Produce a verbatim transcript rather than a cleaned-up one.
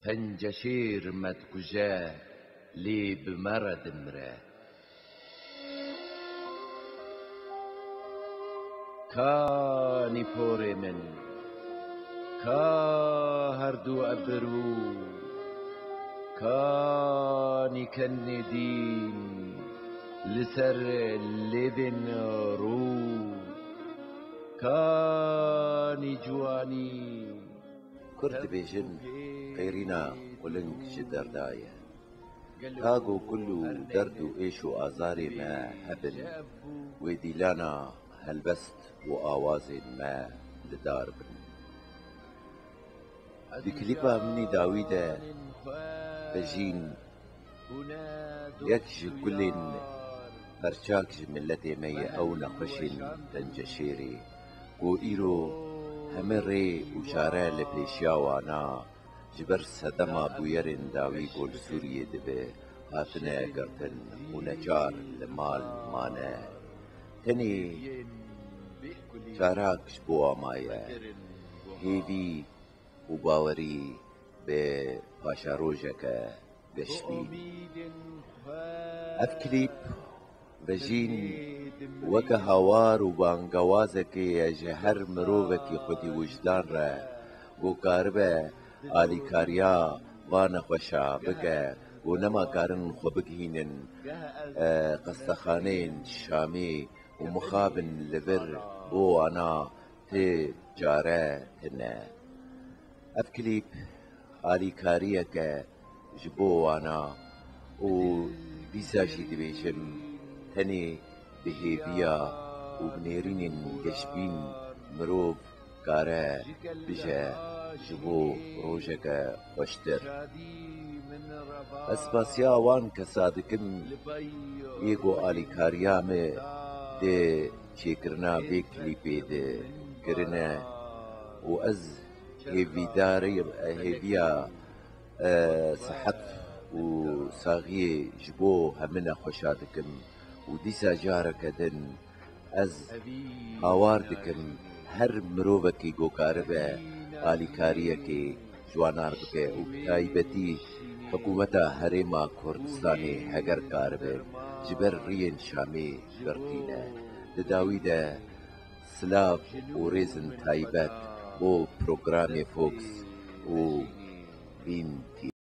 Tenceşêr me dikuje, lê bi me re dimire. Kanî porê min, ka herdu ebirû, kanî kenê dîn li ser lêvên rû, kanî ciwanî. Kurd dibêjin, qêrîna quling ji derda ye. Ka ku kul û derd û êş û azarê me hebin, wê dîlana helbest û awazên me li dar bin. Di klîpa min î dawî de Vejîn yek ji gulên perçak ji miletê me ye, ew nexweşên Tenceşêrê ku îro heme rê û çare li pêşiya wan a, ji ber sedema bûyerên dawî ku li Sûriyê dibe hatine girtin û neçar li mal mane. Tenê çarak ji bo wan maye, hêvî û bawerî bi paşerojeke geşbîn. Ev klîp Vejîn weke hawar û bangewazekê ye ji her mirovekî xwedî wijdan re ku karibe alîkariya van nexweşa bike û nema karin xwe bigihînin, e, xestexaneyên Şamê û mixabin li vir bo wana ti care tine. Ev klîp alîkariyeke ji bo wana û dîsa jî dibêjim, tenê bi hêviya û bi nêrînên geşbîn mirov kare bije ji bo rojeke xweştir. Ez spasiya wan kesa dikim yê ku alîkariya me di çêkirina vê klîpê de kirine û ez hêvîdarî, hêviya, e, sihet û saxiyê ji bo hemine xweşa dikim û dîsa careke din ez hawar dikim her mirovekî ku karibe alîkariyekê ji wan ar bike û bi taybetî hikûmeta Herêma Kurdistanê heger karibe ji ber riyên Şamê girtîne. Di dawî de silav û rêzin taybet bo programê Fox û Vîn T V.